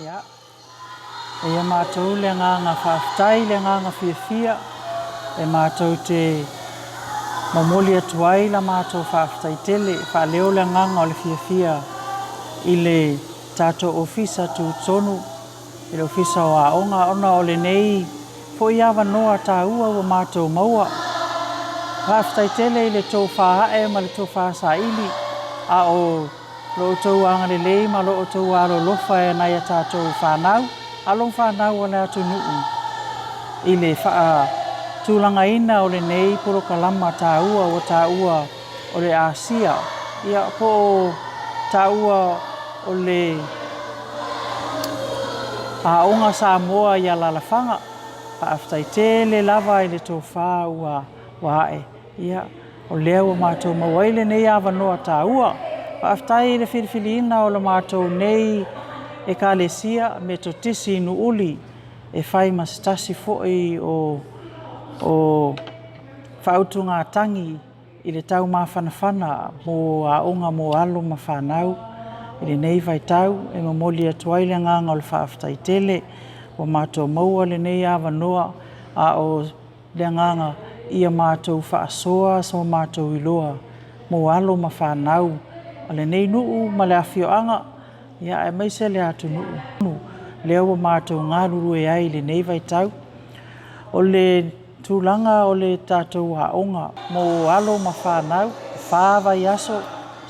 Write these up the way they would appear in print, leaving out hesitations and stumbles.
Ia. E ia mātou le agaga faafetai, le agaga fiafia e mātou te momoli atu ai la mātou faafetai tele, faaleo le agaga o le fiafia i le tatou Ofisa Tutotonu, i le Ofisa o Aoga, ona o lenei foi avanoa taua ua mātou maua. Faafetai tele i le tofa ae ma le tofa saili, a o Lo outou agalelei ma lo outou alolofa e nai a tatou fanau, alo ma fanau a le atunuu i le faatulagaina o lenei polokalama taua ua taua o le Asia, ia po o taua o le Aoga Samoa i Alalafaga. Faafetai tele lava i le tofa ua ae. Ia, o lea ua matou maua ai lenei avanoa taua. Faafetai i le filifiliina o la matou nei Ekalesia Metotisi i Nuuuli e fai ma se tasi foi o o faautugatagi i le taumafanafana mo aoga mo alo ma fanau i lenei vaitau e momoli atu ai le agaga o le faafetai tele ua matou maua lenei avanoa a o le agaga ia matou faasoa so matou iloa mo alo ma fanau a lenei nuu ma le afioaga, ia aemaise le atunuu lea ua matou galulue ai i lenei vaitau. O le tulaga o le tatou aoga mo alo ma fanau, e fa vaiaso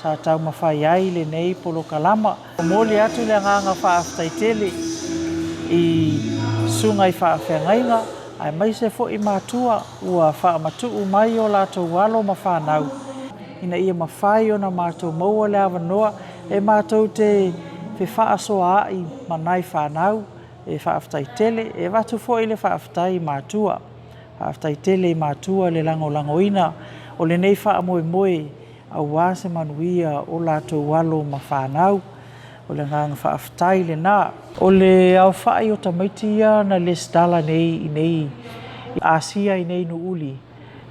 sa taumafai ai lenei polokalama. Momoli atu le agaga faafetai tele i susuga i faafeagaiga aemaise foi matua ua faamatuu mai o latou alo ma fanau ina ia mafai ona matou maua le avanoa e matou te fefaasoaai ma nai fanau. E faafetai tele. E avatu foi le faafetai i matua. Faafetai tele i matua le lagolagoina o lenei faamoemoe aua se manuia o latou alo ma fanau. O le agaga faafetai lena. O le aofai o tamaiti ia na lesitala nei i nei Asia i nei Nu'uli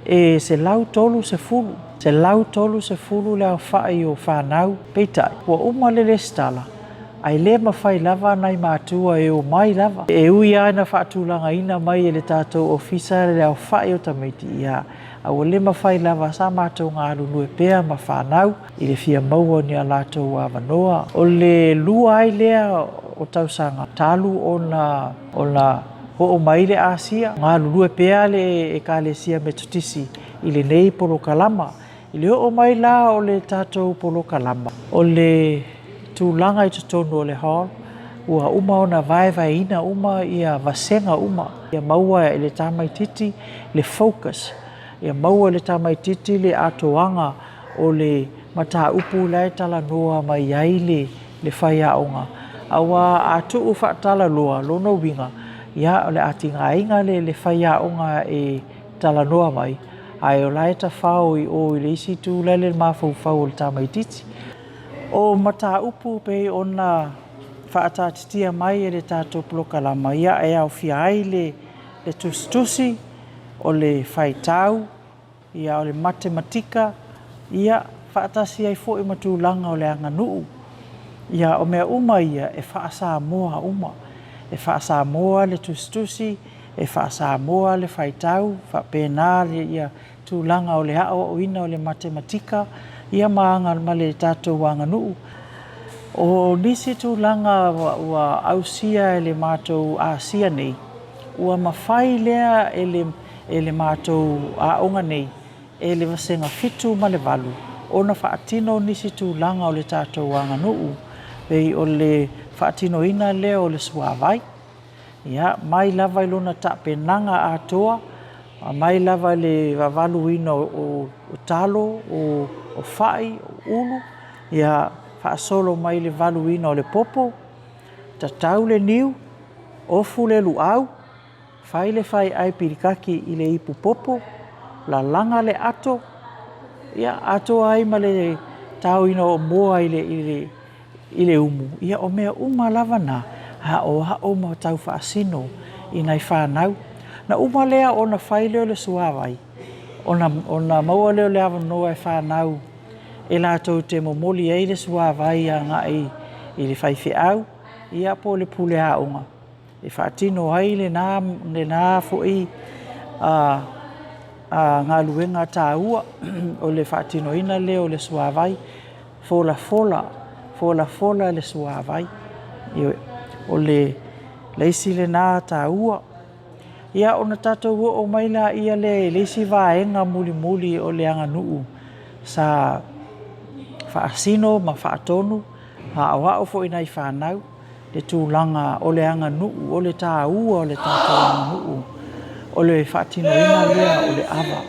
e 130, 130 le aofai o fanau, peitai, ua uma le lesitala ae le mafai lava nai matua e omai lava. E ui lava ina faatulagaina mai e le tatou ofisa le aofai o tamaiti, ia, A ua le mafai lava sa matou galulue pea ma fanau i le fia maua o ni a latou avanoa. O le lua ai lea o tausaga talu ona ona oo mai le Asia, galulue pea le Ekalesia Metotisi i lenei polokalama. I le oo mai la o le tatou polokalama, o le tulaga i totonu o le hall, ua uma ona vaevaeina uma ia vasega uma, ia maua e le tamaititi le focus, ia maua e le tamaititi le atoaga o le mataupu la e talanoa mai ai le faiaoga. Aua a tuu faatalaloa, lona uiga, ia o le a tigaina le faiaoga e talanoa mai, ae o la e tafao i o i le isi itu la le mafaufau o le tamaititi. O mataupu pei ona faataatitia mai e le tatou polokalama, ia e aofia ai le tusitusi, o le faitau, ia o le matematika, ia faatasi ai foi ma tulaga o le aganuu. Ia o mea uma ia e faa-Samoa uma. E faa-Samoa le tusitusi, e faa-Samoa le faitau, faapena le tulaga o le aoaoina o le matematika ia ma aga ma le tatou aganuu. O nisi tulaga ua ausia e le matou asia nei, ua mafai lea e le matou aoga nei e le Vasega 7 ma le 8 ona faatino nisi tulaga o le tatou aganuu, pei o le faatinoina lea o le suavai. Ia, mai lava i lona tapenaga atoa, mai lava i le vavaluina o talo, o fai, o ulu, ia faasolo mai i le valuina o le popo, tatau le niu, ofu le luau, fai le fai'ai pilikaki i le ipu popo, lalaga le ato, ia, atoa ai ma le taoina o moa i le, i le, i le umu, ia o mea uma lava na, aoao ma tau faasino i nai fanau. Na uma lea ona fai lea o le suavai, ona, ona maua lea o le avanoa e fanau e latou te momoli ai le suavai agai i le faifeau, ia po o le pule aoga. E faatino ai lena, lena foi a, a galuega taua o le faatinoina lea o le suavai, folafola, folafola le suavai. O le le isi lena taua. Ia ona tatou oo mai laia lea i le isi vaega mulimuli o le aganuu sa faasino ma faatonu, aoao foi i nai fanau le tulaga o le aganuu, o le taua o le tatou aganuu, o le faatinoina lea o le ava.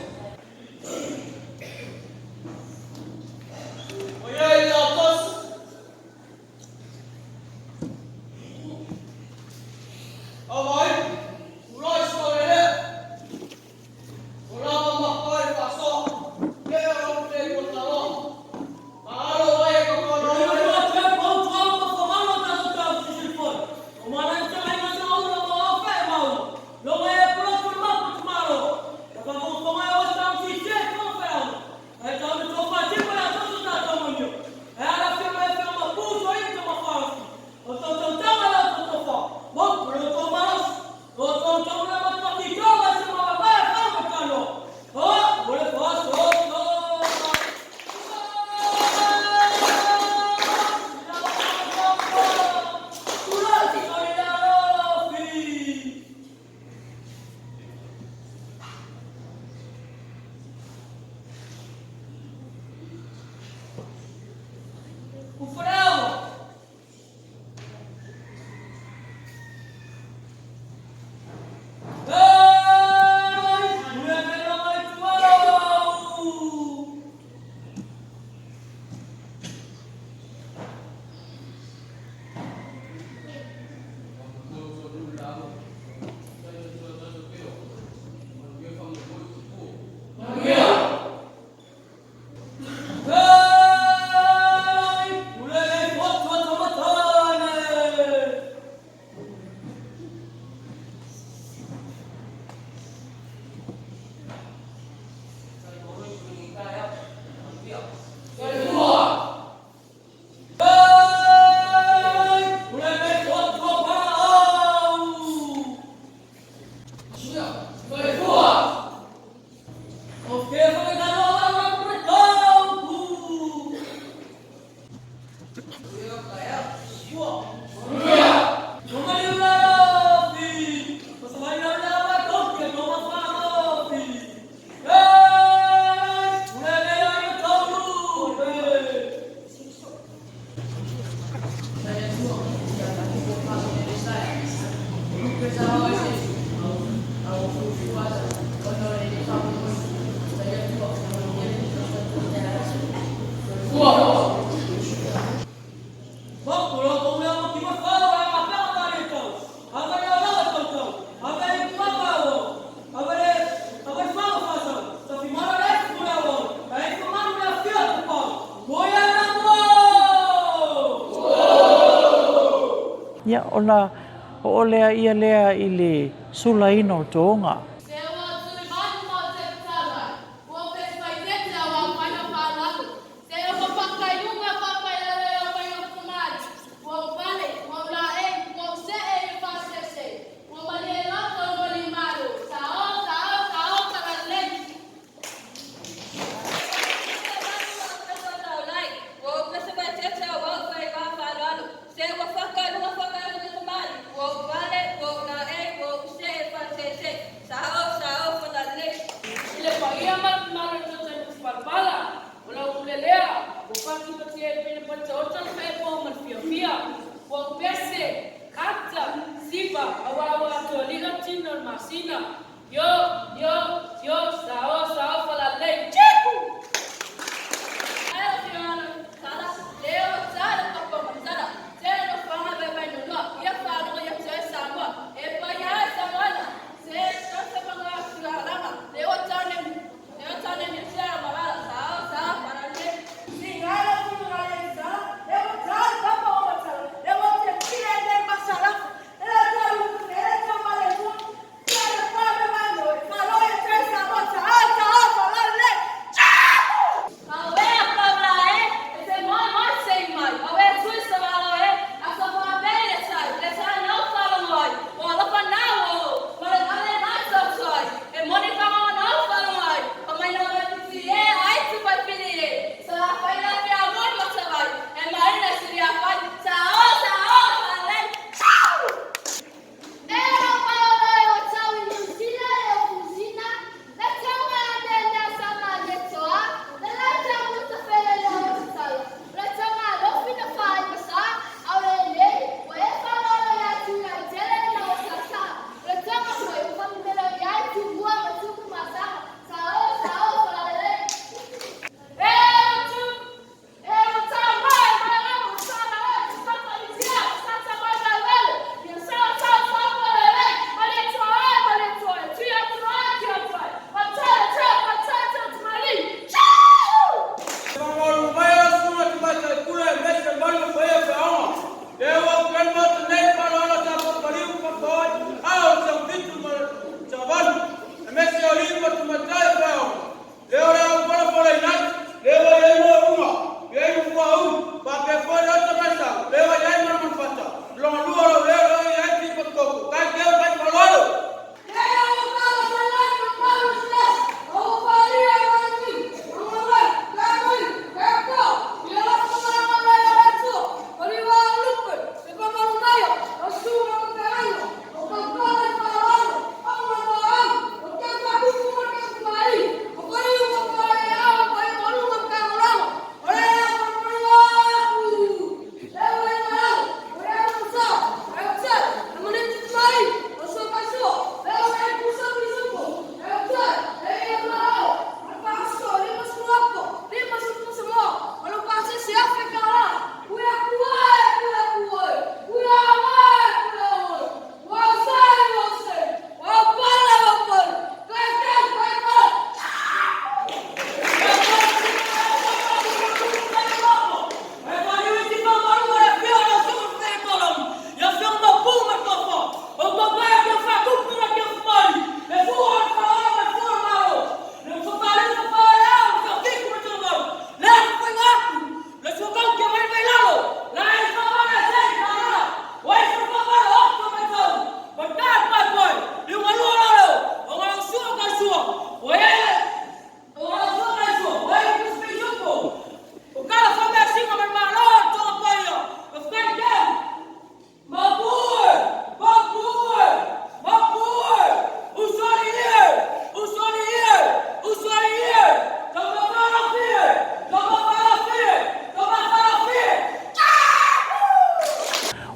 Ia, ona hoʻolea ʻia lea i le sulaina o toga. I le paia ma le mamalu o le Toto i Matipalapala, o lau pule lea, ua patipatia i le pine pataota le faepoa ma le fiafia, ua ou pese, ata, siva, aua ua atoa lilo tino o le masina. Yo, yo, yo, sao, sao, falalei, tjiku!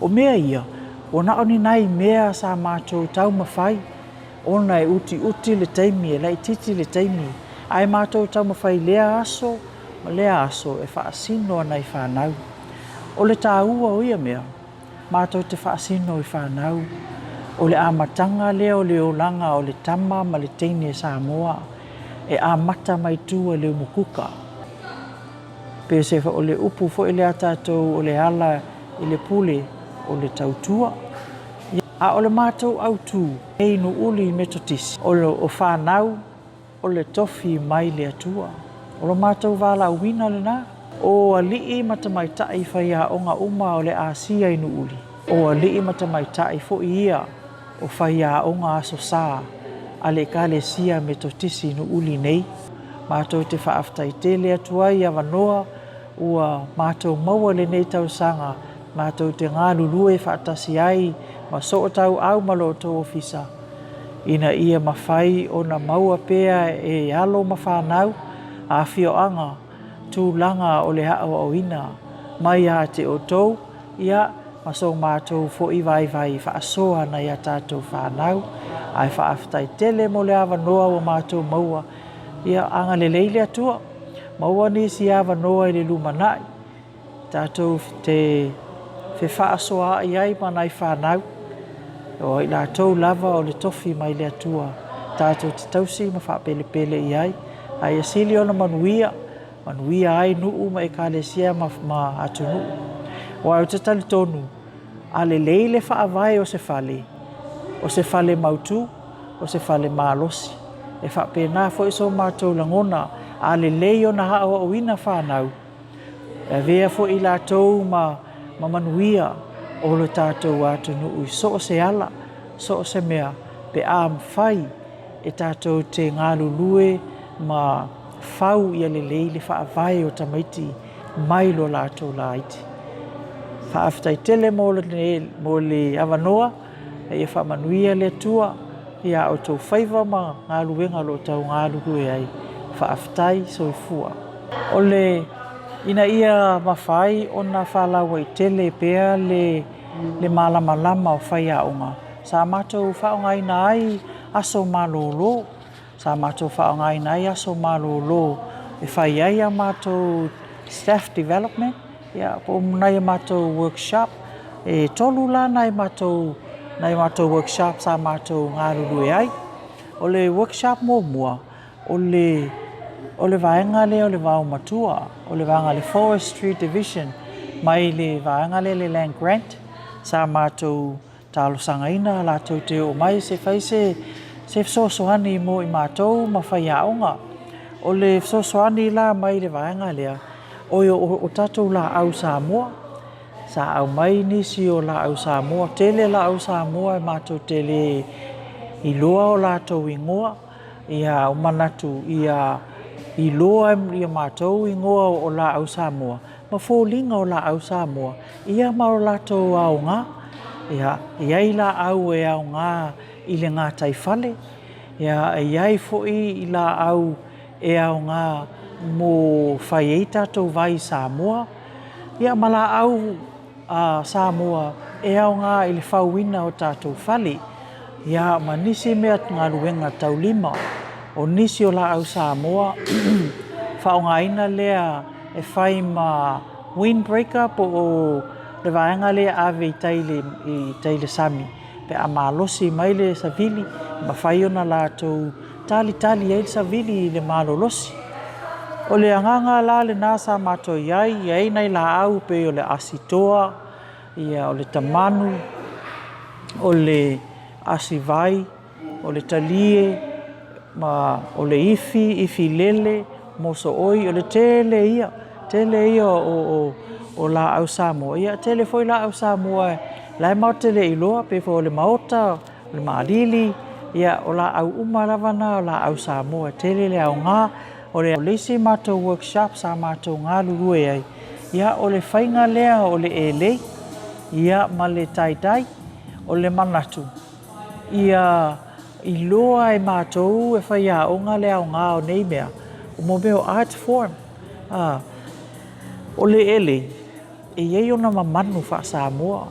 O mea ia, ua na o ni nai mea sa matou taumafai, ona e utiuti le taimi, e laitiiti le taimi, ae matou taumafai i lea aso, ma lea aso e faasino ana i fanau. O le taua o ia mea, matou te faasino i fanau, o le amataga lea o le olaga o le tama ma le teine Samoa e amata mai tua i le umukuka. Pe se o le upu foi lea a tatou o le ala i le pule o le tautua. A o le matou autu i Nuuuli Metotisi, o fanau o le tofi mai le Atua. O lo matou valaauina lena, o alii ma tamaitai faiaoga uma o le asia i Nuuuli, o alii ma tamaitai foi ia o faiaoga Aso Sa a le Ekalesia Metotisi i Nuuuli nei. Matou te faafetai tele atu ai i avanoa ua matou maua i lenei tausaga matou te galulue faatasi ai ma sootauau ma lo outou ofisa ina ia mafai ona maua pea e alo ma fanau a afioaga tulaga o le aoaoina mai ia te outou, ia, ma so matou foi vaivai faasoa ana i a tatou fanau. Ae faafetai tele mo le avanoa ua matou maua. Ia agalelei le Atua, maua nisi avanoa i le lumanai. Tatou te fefaasoaai ai ma nai fanau, o i latou lava o le tofi mai le Atua tatou te tausi ma faapelepele i ai, a ia sili ona manuia, manuia ai nuu ma ekalesia ma, ma atunuu. Aua ou te talitonu, a lelei le faavae o se fale, o se fale mautu, o se fale malosi. E faapena foi so matou lagona, a lelei ona aoaoina fanau, E avea foi i latou ma ma manuia o lo tatou atunuu i so o se ala, so o se mea, pe a mafai e tatou te galulue ma fau ia lelei le faavae o tamaiti mai lo latou laiti. Faafetai tele mo le, mo le avanoa, ia faamanuia le Atua i a outou faiva ma galuega o lo o tau galulue ai. Faafetai soifua. O le, ina ia mafai ona faalauaitele pea le, le malamalama o faiaoga, sa matou faaaogaina ai aso malolo, sa matou faaaogaina ai aso malolo e fai ai a matou staff development, ia, po o nai a matou workshop. E tolu la nai matou, nai matou workshop sa matou galulue ai. O le workshop muamua, O le, o le vaega lea o le vaomatua, o le vaega le Forestry Division mai le vaega lea le Land Grant, sa matou talosagaina latou te oo mai se fai se, se fesoasoani mo i matou ma faiaoga. O le fesoasoani la mai le vaega lea, o, o, o tatou laau Samoa, Sa aumai nisi o laau Samoa, tele laau Samoa e matou te le iloa o latou igoa, ia o manatu ia iloa ia matou igoa o laau Samoa ma foliga o laau Samoa, ia ma o latou aoga. Ia, e i ai laau e aoga i le gataifale, ia e i ai foi i laau e aoga mo fai ai tatou vai Samoa, Ia ma laau a Samoa e aoga i le fauina o tatou fale, ia ma nisi mea galuega taulima. O nisi o laau Samoa faaaogaina lea e fai ma wind breaker po o le vaega lea e ave i tai i tai le sami pe a malosi mai le savili, e mafai ona latou talitali ai le savili i le malolosi. O le agaga la lena sa matou i ai, i ai nai laau pei o le asitoa, ia, o le tamanu, o le asivai, o le talie, ma o le ifi, ifi lele, mosooi, o le tele ia, tele ia o, o, o laau Samoa. Ia, tele foi laau Samoa la e matou te le iloa, pei foi o le maota, o le maalili, ia, o laau uma lava na o laau Samoa, e tele le aoga. O le isi matou workshop sa matou galulue ai, ia, o le faiga lea o le elei, ia, ma le tie-dye, o le manatu, ia iloa e matou e faiaoga le aoga o nei mea, mo mea o art form, a, o le elei, E i ai ona mamanu faa-Samoa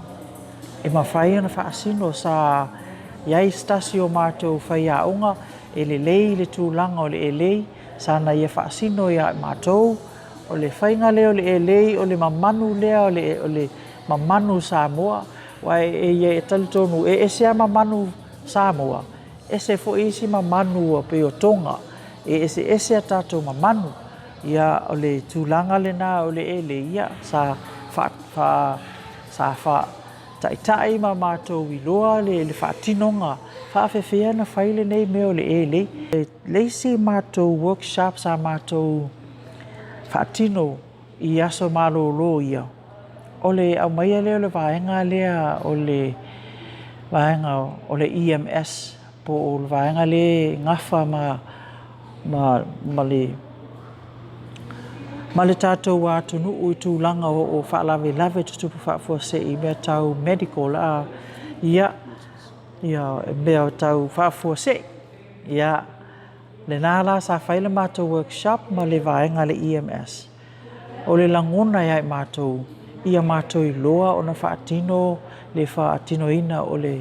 e mafai ona faasino. Sa i ai se tasi o matou faiaoga e lelei i le tulaga o le elei, sa na ia faasino ia i matou O le faiga lea o le elei, o le mamanu lea o le, o le mamanu Samoa, aua e i ai, e talitonu, e ese lava mamanu Samoa, ese foi isi mamanu pei o Toga, e eseese a tatou mamanu. Ia, o le tulaga lena o le elei, ia, sa faa, faa, sa faa taitai ma matou iloa le, le faatinoga faafefea ona fai lenei mea o le elei. Le isi matou workshop sa matou faatino i aso malolo ia, o le aumaia lea o le vaega lea o le vaega o le EMS po o le vaega lea e gafa ma, ma, ma le ma le tatou atunuu i tulaga o faalavelave tutupu faafuasei i mea tau medical, a, ia, ia mea tau faafuasei. Ia, lena la sa fai le matou workshop ma le vaega a le EMS. O le lagona ia i matou, ia matou iloa ona faatino le faatinoina o le,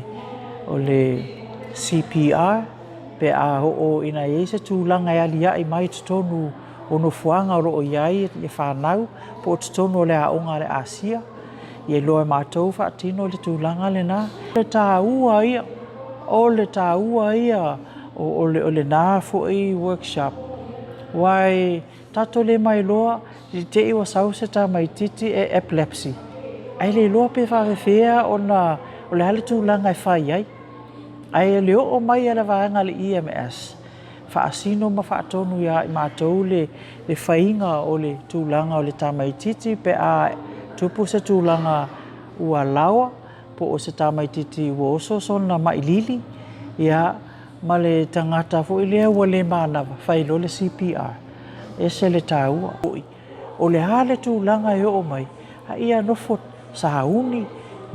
o le CPR, pe a oo ina i ai se tulaga e aliae mai i totonu o nofoaga o lo o i ai le fanau po o totonu o le aoga a le Asia, ia iloa e matou faatino le tulaga lena. O le taua ia, o le taua ia o lena foi workshop, aua e tatou le mailoa i te i ua sau se tamaitiiti e epilepsy, ae le iloa pe faapefea ona, o le a le tulaga e fai ai. Ae le oo mai a le vaega a le EMS, faasino ma faatonu ia i matou le faiga o le tulaga o le tamaitiiti pe a tupu se tulaga ua laoa po o se tamaitiiti ua oso sona mailili, ia, ma le tagata foi lea ua le manava, fai loa le CPR. E ese le taua. O le a le tulaga e oo mai, a ia nofo sauni,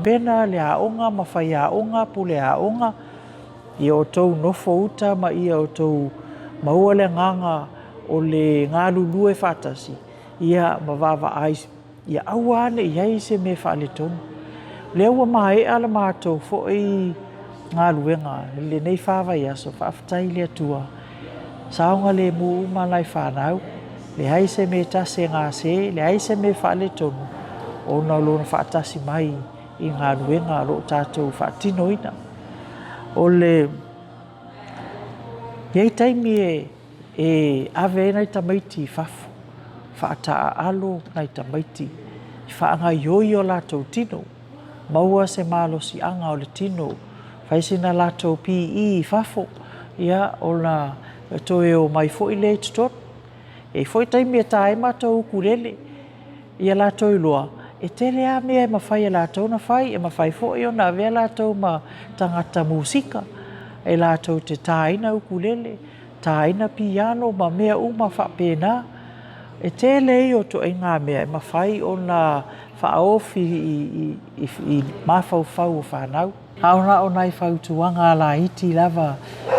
pena le aoga ma faiaoga, pule aoga, ia outou nofo uta ma ia outou maua le agaga o le galulue faatasi, ia ma vaavaai ia aua lava ne i i ai se mea faaletonu. O lea ua maea le matou foi galuega i lenei fa vaiaso, faafetai i le Atua, saogalemu uma nai fanau, leai se mea e tasi e gase, leai se mea e faaletonu ona o lona faatasi mai i galuega o lo o tatou faatinoina. O le i ai taimi e ave ai nai tamaiti i fafo, faataaalo nai tamaiti, faagaoioi o latou tino, maua se malosiaga o le tino, fai sina latou PE i fafo, ia, ona toe omai foi lea i totonu. E i ai foi taimi e ta ai matou ukulele, ia latou iloa, e tele lava mea e mafai e latou ona fai, e mafai foi ona avea latou ma tagata musika, e latou te taina ukulele, taina piano ma mea uma faapena. E tele ia o ituaiga mea e mafai ona faaofi i mafaufau o fanau. A o na o nai fautuaga laiti lava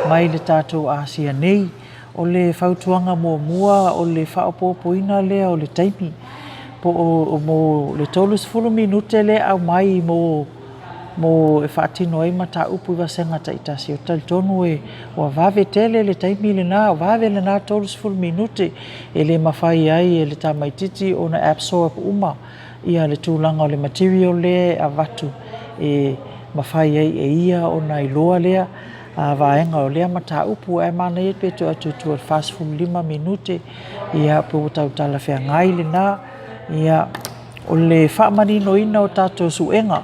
mai le tatou Asia nei. O le fautuaga muamua o le faaopoopoina lea o le taimi, po o mo le 30 minute lea e aumai mo mo e faatino ai mataupu i vasega taitasi, ou te talitonu e ua vave tele le taimi lena, vave lena 30 minute e le mafai ai e le tamaitiiti ona absorb uma ia le tulaga o le material lea e avatu e mafai ai e ia ona iloa lea vaega o lea mataupu. Ae manaia pe toe atu i tua i le 45 minute, ia pe ua tau talafeagai lena. Ia, o le faamaninoina o tatou suega,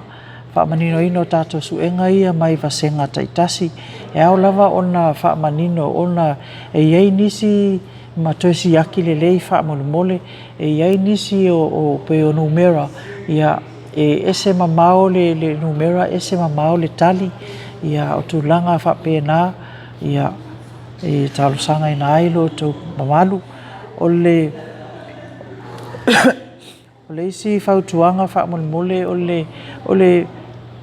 faamaninoina o tatou suega ia mai vasega taitasi, e ao lava ona faamanino ona e i ai nisi ma toe siaki lelei faamolemole, e i ai nisi o pei o numera, ia, e ese mamao le numera, ese mamao le tali, ia, o tulaga faapena, ia, e talosagaina ai lo outou mamalu. O le O le isi fautuaga faamolemole o le, o le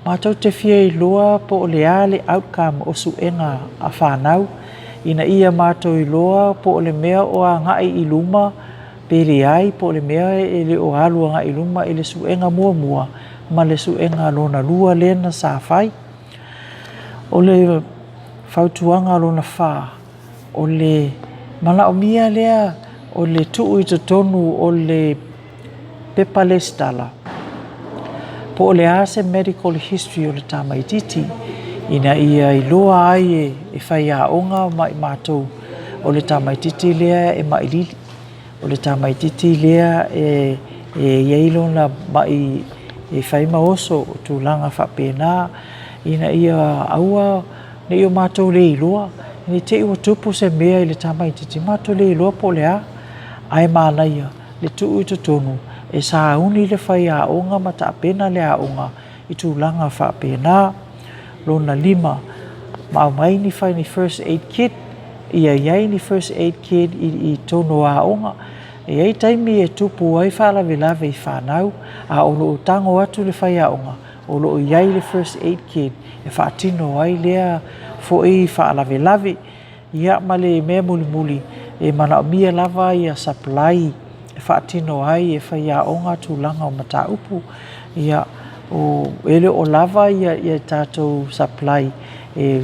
matou te fia iloa po o le a le outcome o suega a fanau ina ia matou iloa po o le mea o agai i luma pe leai, po o le mea e le o alu agai i luma i le suega muamua ma le suega lona lua lea na sa fai. O le fautuaga lona fa, o le manaomia lea o le tuu i totonu o le pepa lesitala po o le a se medical history o le tamaititi ina ia iloa ai e faiaoga ma i matou o le tamaititi lea e mailili, o le tamaititi lea e i ai lona mai e fai ma oso, o tulaga faapena ina ia aua ne i o matou le iloa, ne i te i ua tupu se mea i le tamaititi matou le iloa po o le a. Ae manaia le tuu i totonu e sauni le faiaoga ma tapena le aoga i tulaga faapena. Lona 5, ma aumai ni fai ni first aid kit, ia i ai ni first aid kit i totonu o aoga. E i ai taimi e tupu ai faalavelave i fanau, a o lo o tago atu le faiaoga, o lo o i ai le first aid kit e faatino ai lea foi faalavelave. Ia ma le mea mulimuli, e manaomia lava ia supply e faatino ai e faiaoga tulaga o mataupu. Ia, e le o lava ia tatou supply e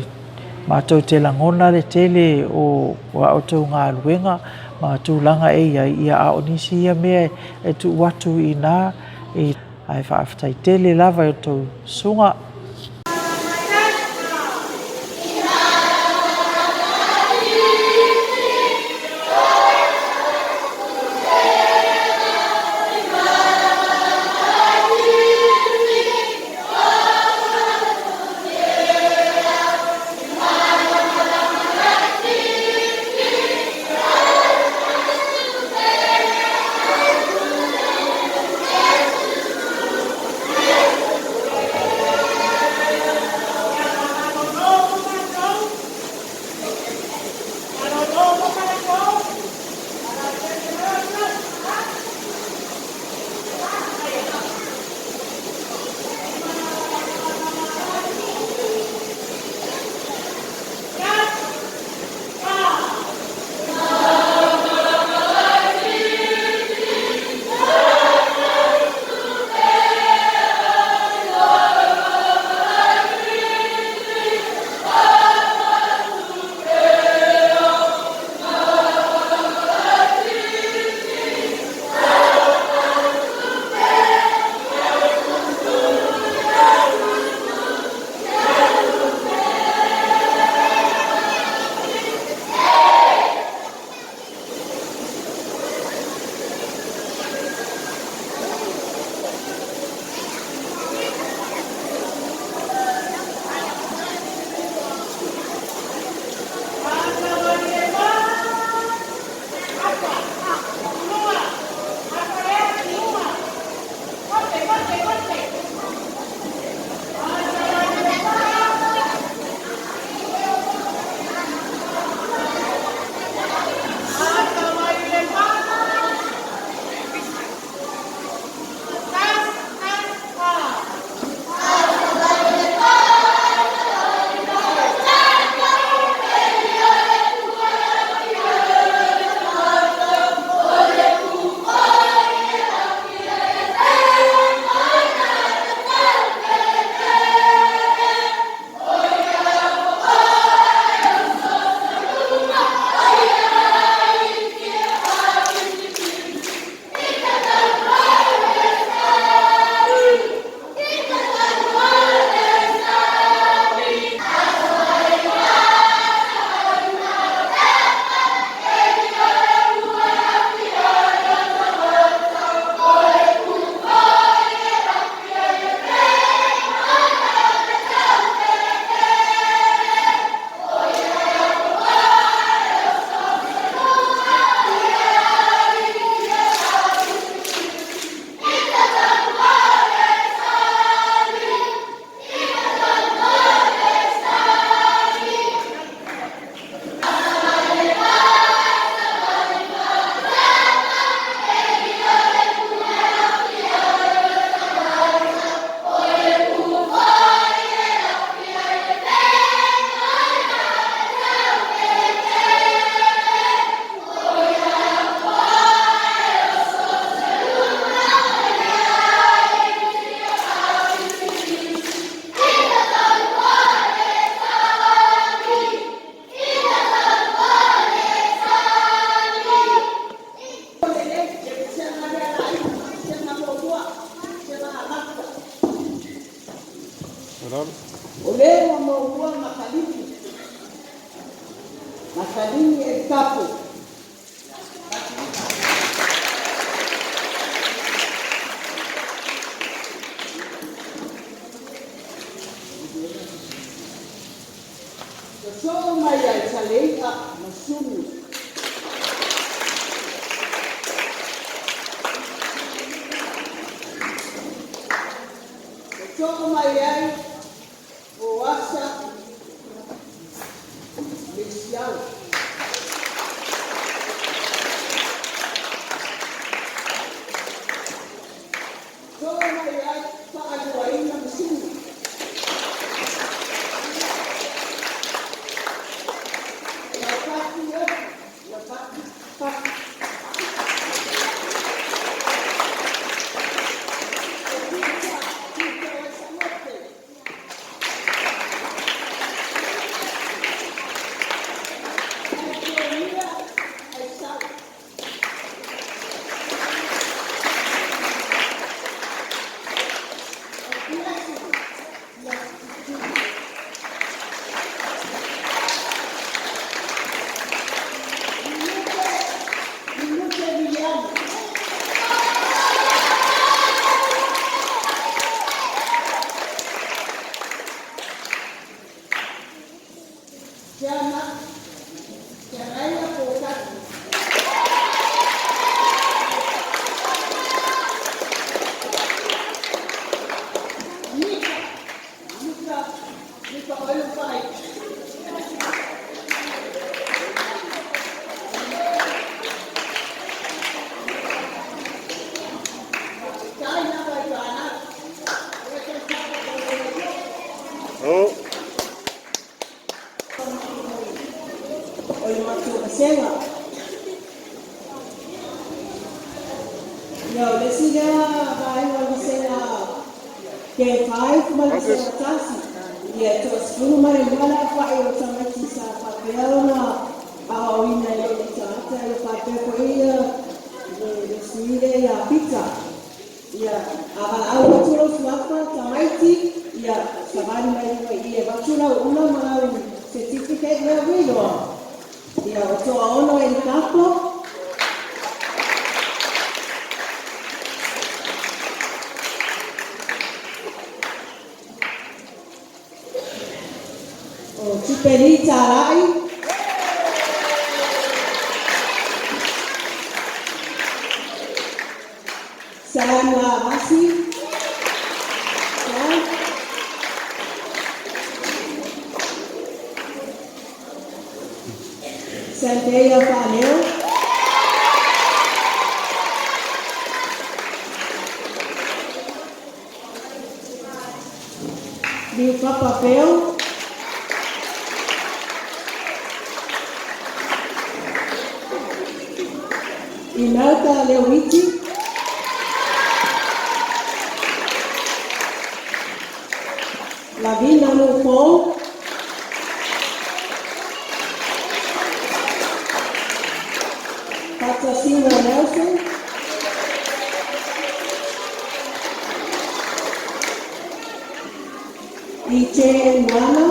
matou te lagona le tele o a outou galuega ma tulaga e i ai, ia a o nisi ia mea e tuu atu i ina, ae faafetai tele lava i outou susuga. O le ua maua Makaliki, Makalini Elitapu. Sosoo mai ai Salei'a ma Sulu. Sosoo mai ai Oasa Lesiau. Sosoo mai ai Faaluaina Masini. Laupati Ofu, Laupati Paki. Tuta, Tuta Samote. Antonia Aisau. Blessing. Minute, Minute Viliano. Tiana, Tianaia Potaki. Mika, Mika, Mika Oilupai. Tai na vai pana. Oh. O le matou vasega. Ia, o le isi lea vaega o le vasega K5 ma le vasega 1. Ia, e 12 le afa'i o tamaiti sa faapea ona aoaoina e loo tagata ia faapea fo'i ia le sui lea ia Pita. Ia, a valaau atu lou suafa tamaiti, ia savali mai luga i i e avatu lau ula ma lau certificate lea ua iloa. Ia, o 60 e Likapo. O Tupeli Talai. Sam Lavasi. Sam. Sandeya Faleo. Liu Papa Peo. Imelda Lewiti. Lavina Lupo. Patasina Nelson. E.J. Nwana.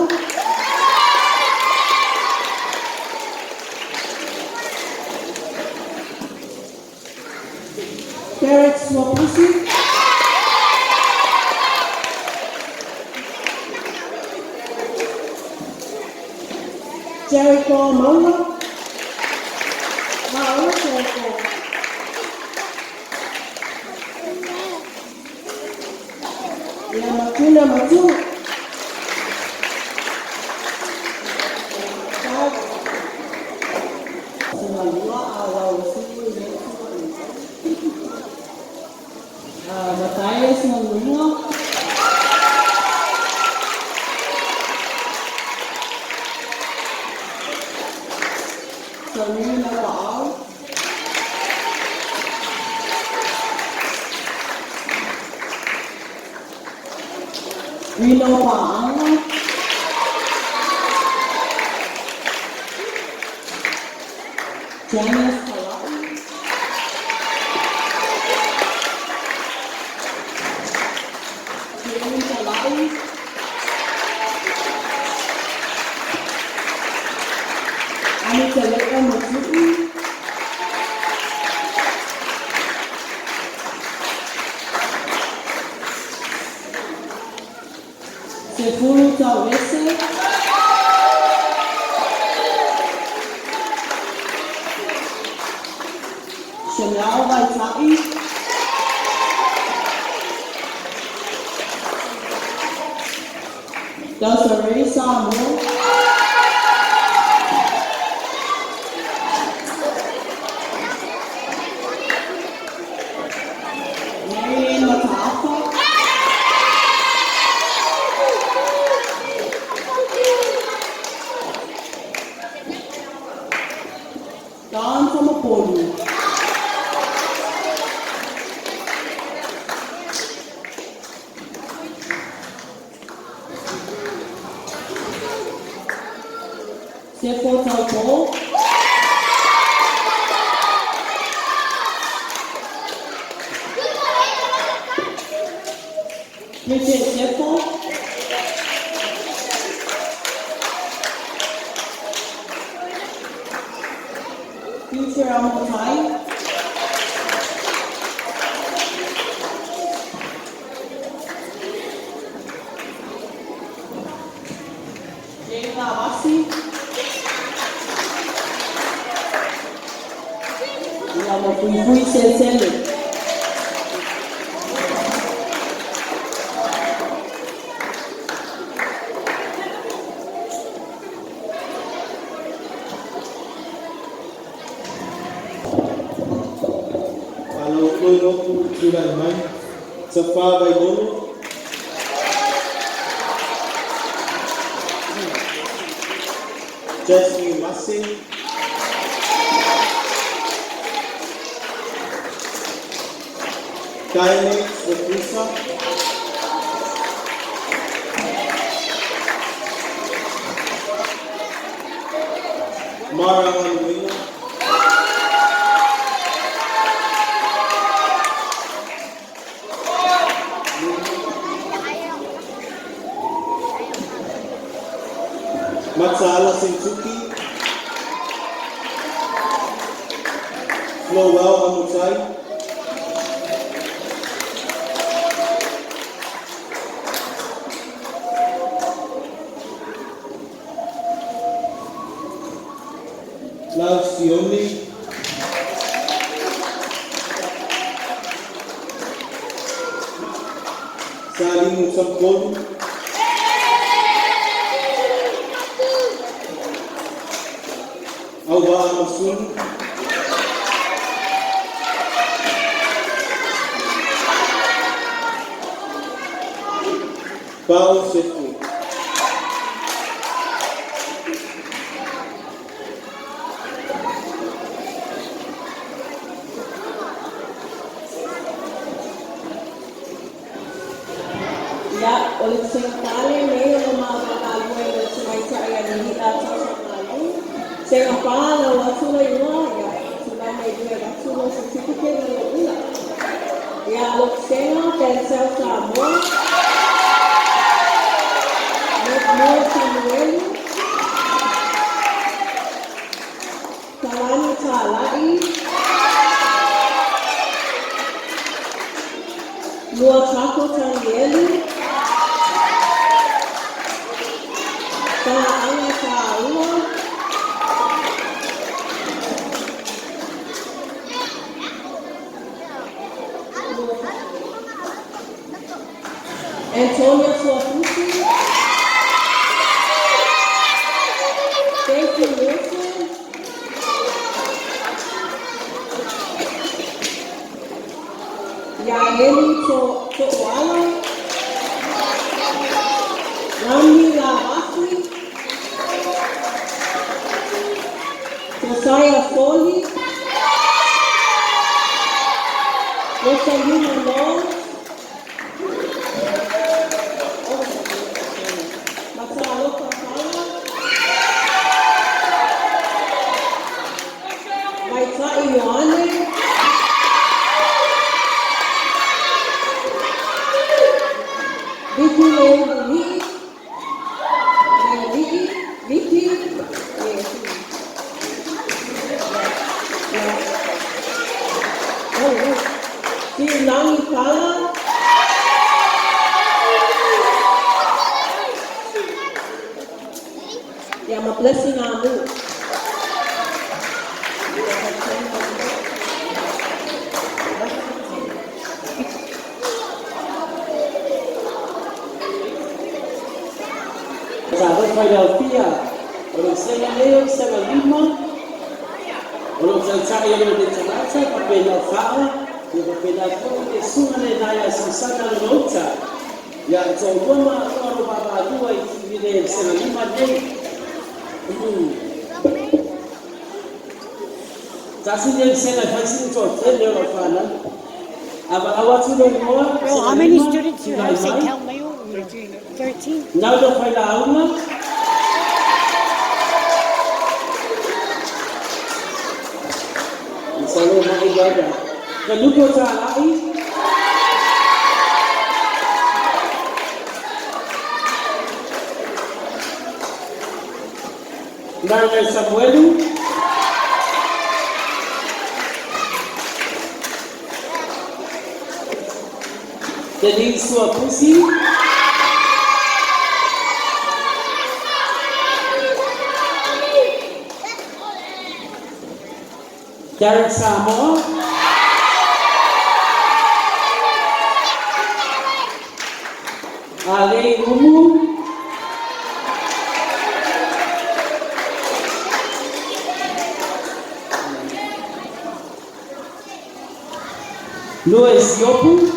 Derek Swapusi. Jericho Maula. Maula Jericho. Ia Matuna Matu. Singalua a lau siku i le Mataia Singalua. Saulina Wa'au. Rino Pa'anga. Janice Talai. Jane Talai. Matuu. Sefulu Tauese. Chanel Vaitai. Desiree Samuel. Marianne Mataafa. Don Tomopolu. Sefo Taupo. Bridget Sefo. Future Amotai. Jane Lavasi. Ia ma fuifui selesele. Alo toi lotu tulai mai. Safa Vaimono. Jasmine Massey. Kylie Sokusa. Mara Manuela. Matsala Sentuki. Flowell Amutai. Love Sione. Salimu Sampolu. Alva Amasulu. Paulo Sefu. Ia, o le Sega lenei o lo mavagalue i le tamaitai a Lili'a Tausamalu. Sega 4 lau atu le igoa, ia, tulai mai i le avatu lou certificate ma lou ula. Ia, lo Sega Denzel Samoa. Moe Samuelu. Kalani Talai. Luatako Tanielu. Ta'anga Ta'ua. Antonio Tuafusi. Thank you, Wilson. Yaeli To'oala. Ramni Lavasi. Josiah Foley. Rosalina Long. Mataloka Fala. Maitai Ioane. Vicky Leili'i. Leili'i. Vicky. Yes. Niulagi Pala. Ia ma Blessing Amu. Sa foi Failautia, o le vasega nei o Vasega 5, o lo o taitai ai o le tagata faapena o Faa, ia faapena foi le susuga lena ia Samsana Lona Uta. Ia, e toalua ma atoa lo vaavaalua i le vasega 5 lenei. Tasi lenei vasega e fai sina toatele o lau fanau. A valaau atu lou igoa, Bro, vasega how many 5, students you tulai have, St. mai. Calmayo? 13. Nau Failauga. Masalo mai lava. Kanuku Talai. Marilyn Samuelu. Denise Suapusi. Derek Samoa. Ale Umu. Luis Yopu.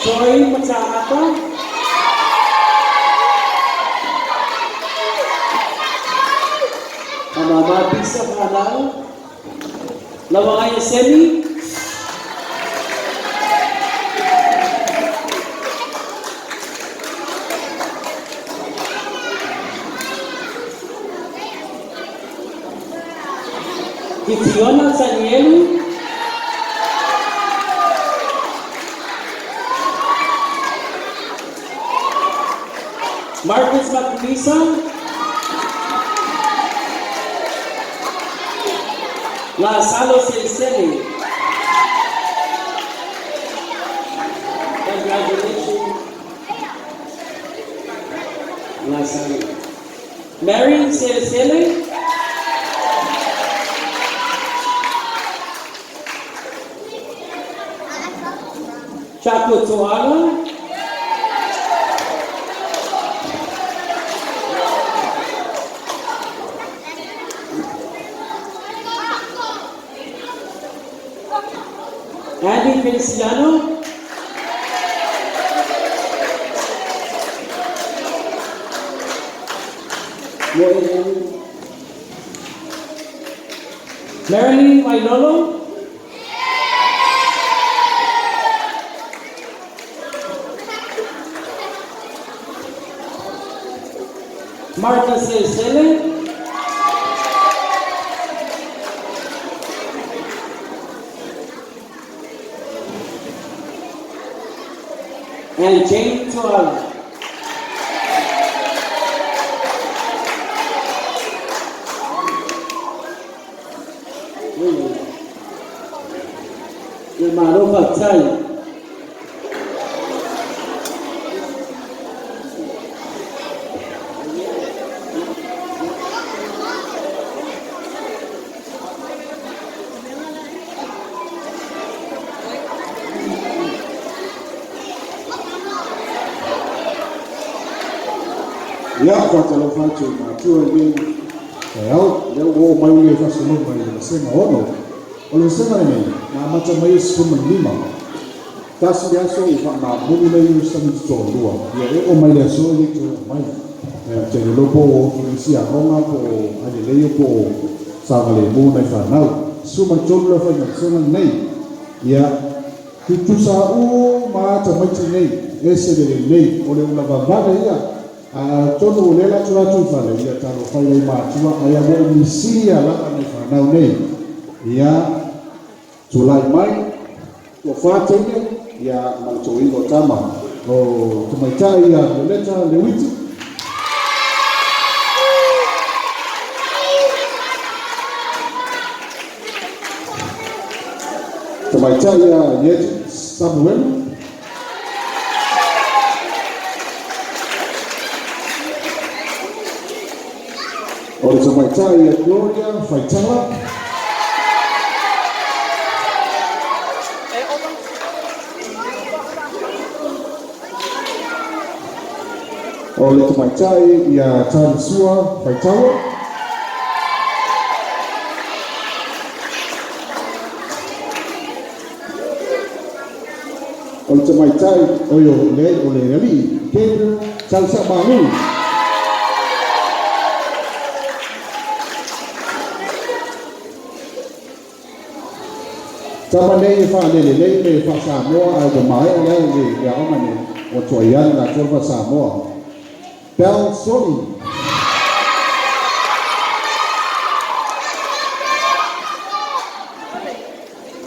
Joy Mataata. Mama Bisa Fanau. Lawangaya Semi. Kitiona Tanielu. Marcus Makulisa. Lasalo Selsele. Congratulations. Lasalo. Mary Selsele. Chaco Toala. Andy Feliciano. Marilyn Mailolo. Marta Cecele. And Jane Toala. Le malo faafetai. Ia, faatalofa atu i matua i lenei taeao, lea ua oo mai le faasologa i le vasega 6. O le vasega lenei, na amata mai i le 15. Tasi le aso ua faamamulu lea i Sami Totoalua, ia e oo mai le aso e le toe oo mai. Ou te iloa po o isi aoga po o Aileleio po o Saogalemu nai fanau. 13 le aofaiga vasega lenei. Ia, tutusa uma lava tamaiti nei, ese le lelei, o le ula vavave ia. Atonu o lea o le a tula atu i fale, ia talofa i ai matua, ae a ua misia lava nai fanau nei. Ia, tulai mai, toafa teine, ia, ma le toeaina o tama, o tamaitai ia Violeta Lewiti. Tamaitai ia Ieti Samuelu. O le tamaitai ia Gloria Faitala. O le tamaitai ia Talisua Faitala. O le tamaitai, oi o le, o le alii, Gabriel Tausaamalu. Tama nei e faalele lelei le faa-Samoa ae ua maea le le aoga nei, ua tuai ane latou le faa-Samoa. Bell Soli.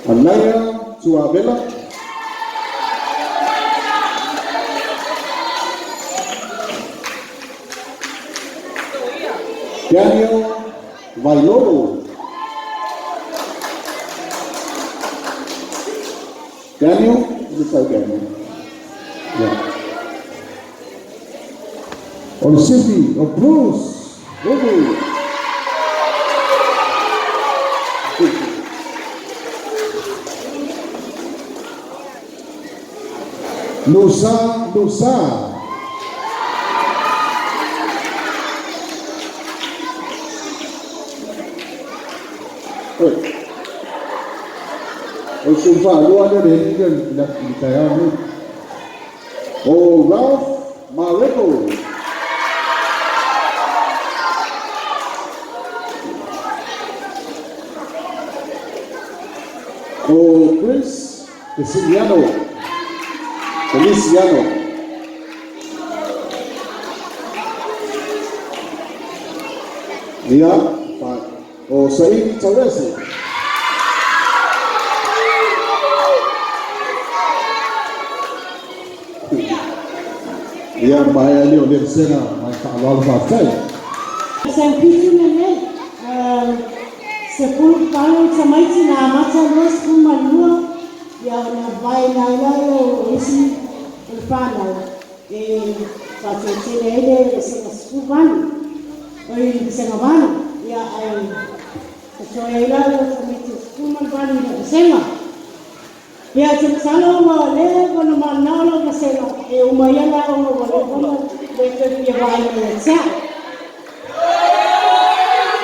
Anaia Tuavela. Daniel Vailolo. Daniel, is it Daniel? Yeah. O le sifi o Bruce Ruby. Nusa Nusa. Oi. O le sui faalua lea le alii lea i le taeao nei. O Ralph Mareko. O Chris Feliciano. Feliciano. Ia, o Saini Taurese. Ia, maea lea o lea vasega ma le faaaloalo faafetai. Sampiti lenei, 18 tamaiti na amata 22, ia ona vaeina ai lea o isi o le fanau e faatele ai le vasega 18, oi vasega 8, ia ae totoe ai la o tamaiti 18 i le vasega. Ia te masalo ua leva ona mananao lau vasega e uma ia la ona ua leva ona le toe fia vaai mai ia te au.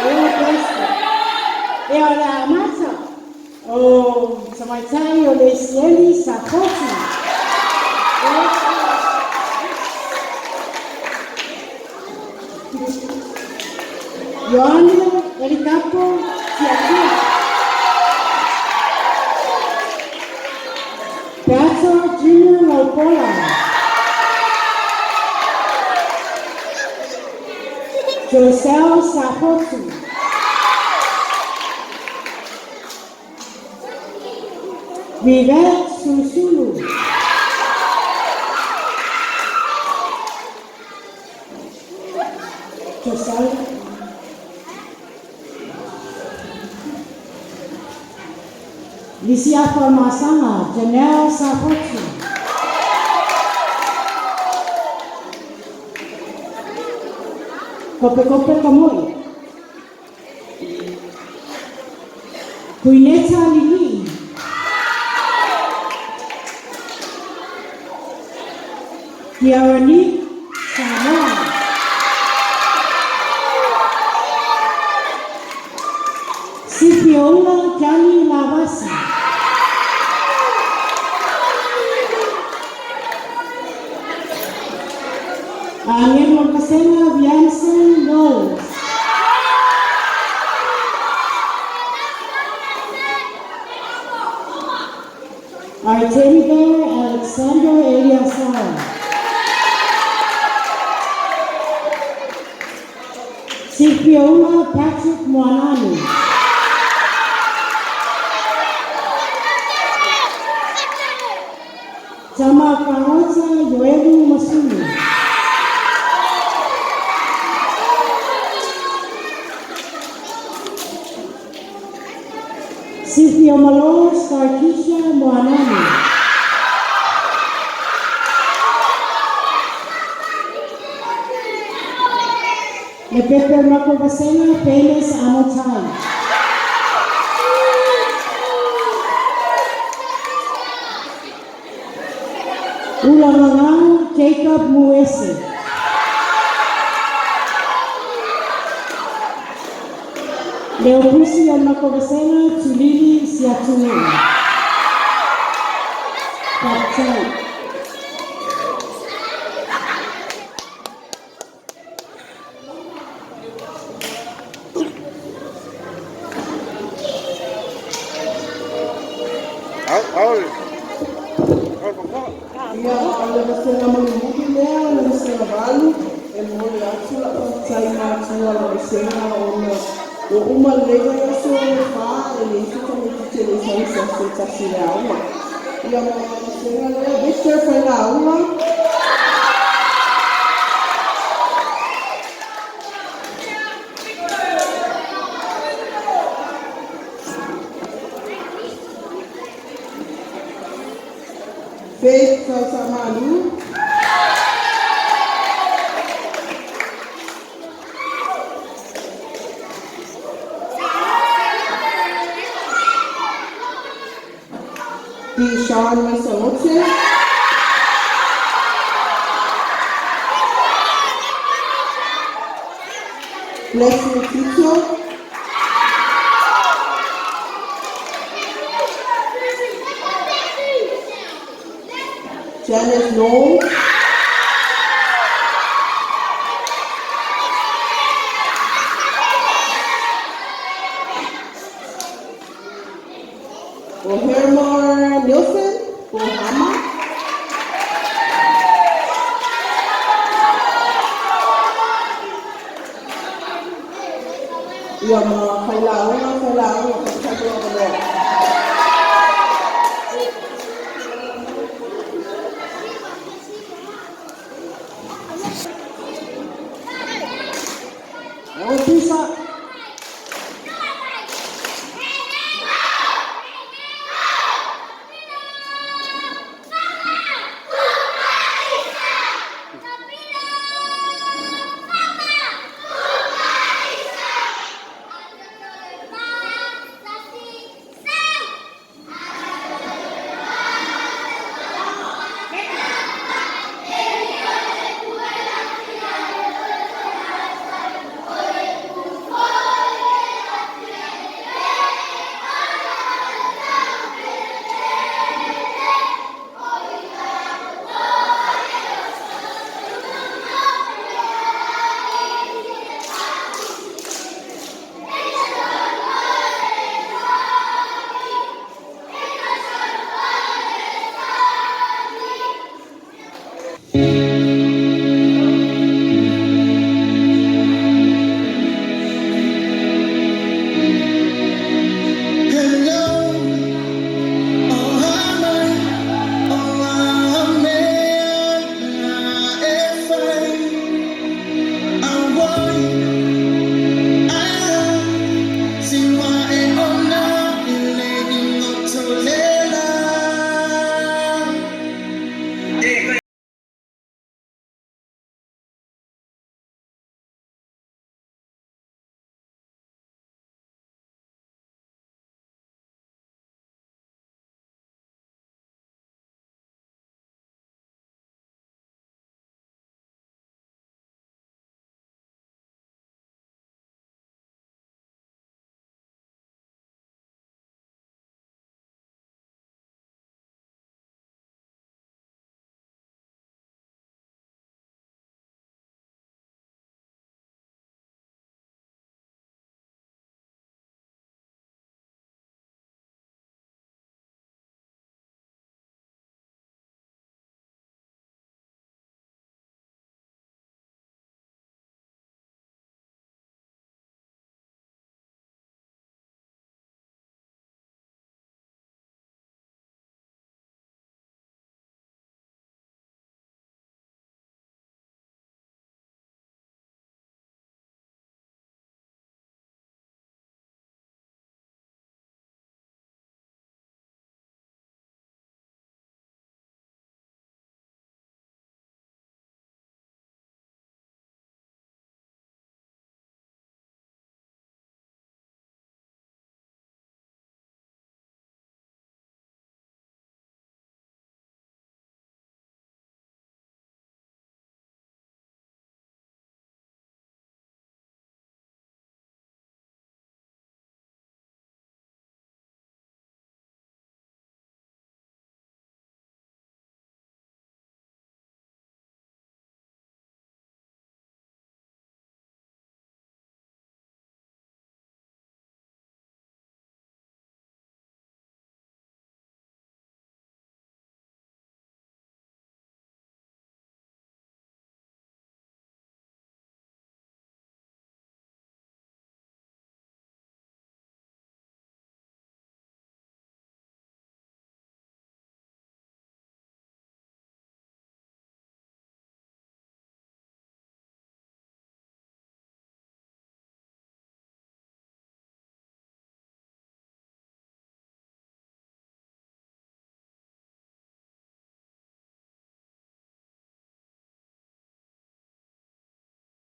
O Pastor. Ia o le a amata o tamaitai o le Isieli Safotu. Ioane Elikapo Tiatia. Peato Junior Laupola. Josel Safotu. Vivet Susulu. Josel. Lisiafa Masanga, Janelle Safotu. Kope Kope Kamoi. Kuineta Lili. Kiarani Samoa. Sipiola Johnny Lavasi. Angelo Kasena Viansen Knowles. Our teddy bear, Alexander Eliasar. Sipiola Patrick Moananu. Tama Fagota Yoelu Masulu. Sifiomalo Starkisha Moananu. Lepepe o le matou vasega, Peles Amotai. Ulamagau Jacob Muese. Leopusi o le matou vasega, Tulili Siatunuu. Faafetai. Ia, o le vasega mulimuli lea, o le vasega valu, e momoli atu lau faafetai i matua o le vasega ona ua uma lenei vaiaso e fa e leai se tamaitiiti e le i sau i se aso e tasi i le aoga. Ia ma le vasega lea, Victor Failauga. Faith Faisamalu. Deshaun Masalote. Blessing Tito. Janice Noel. O Hermar Nielsen, o Hama. Ia ma failauga, failauga, faafetai mo lou avanoa. Ofisa.